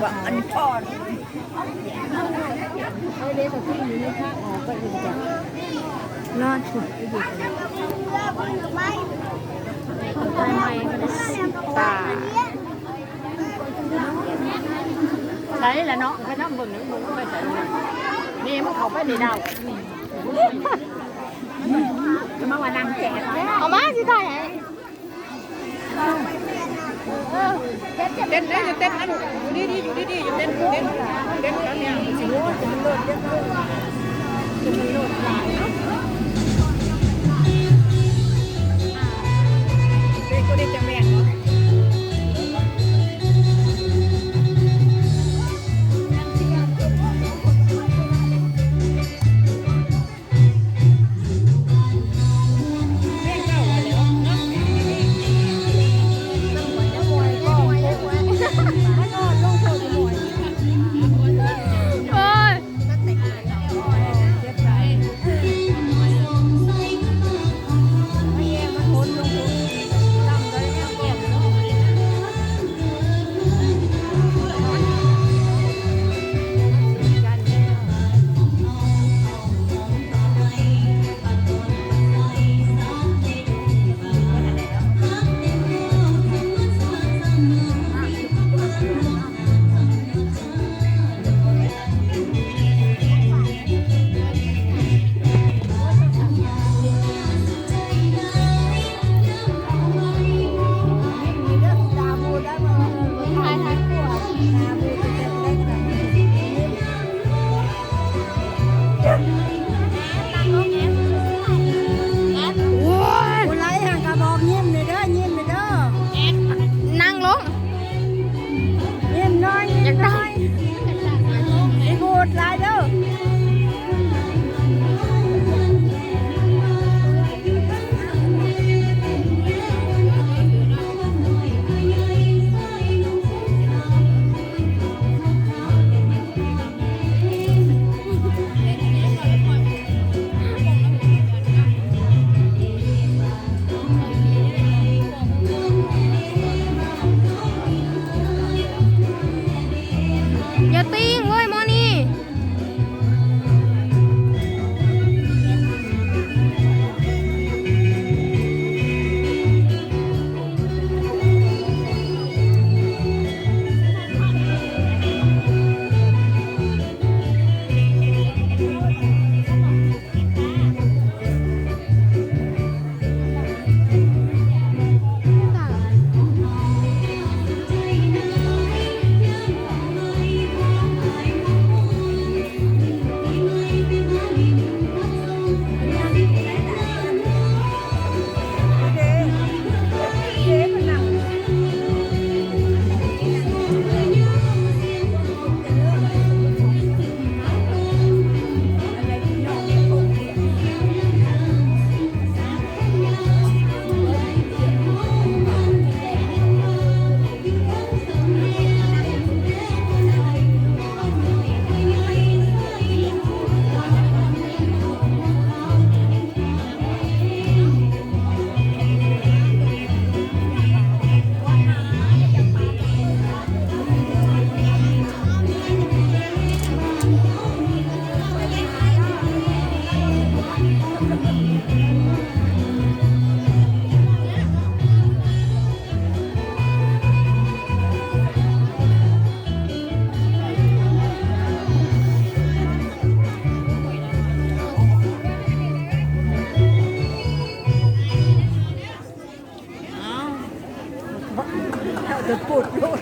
ວ່າອັນພໍ ນອນພຸ້ນ ຕາຍ ໃສລະເນາະ ເຂົານຳເບິ່ງ ເບິ່ງໄປໃສ ນີ້ມັນເຂົ້າໄປໃນດາວ ມາວ່ານາງແຈກ ເອົາມາຊິຖ່າຍໃຫ້ ເອີ ເຕັ້ນເດ້ ຢູ່ເຕັ້ນນະລູກ ຢູ່ດີໆ ຢູ່ດີໆ ຢູ່ເຕັ້ນ ເຕັ້ນ ເຕັ້ນ ເຕັ້ນ ເຕັ້ນ ເຕັ້ນ ເຕັ້ນ ເຕັ້ນ ເຕັ້ນ ເຕັ້ນ ເຕັ້ນ ເโอ๊ย ผู้ไลฟ์หั่นกะบอกยิ้มแหน่เด้อ ยิ้มแหน่เด้อ นั่งลง ยิ้มหน่อย ยิ้มหน่อย สิบูดหลายเด้อ อย่าติ้งเว้ยหมอนี่ เจ้าจะพูดโลด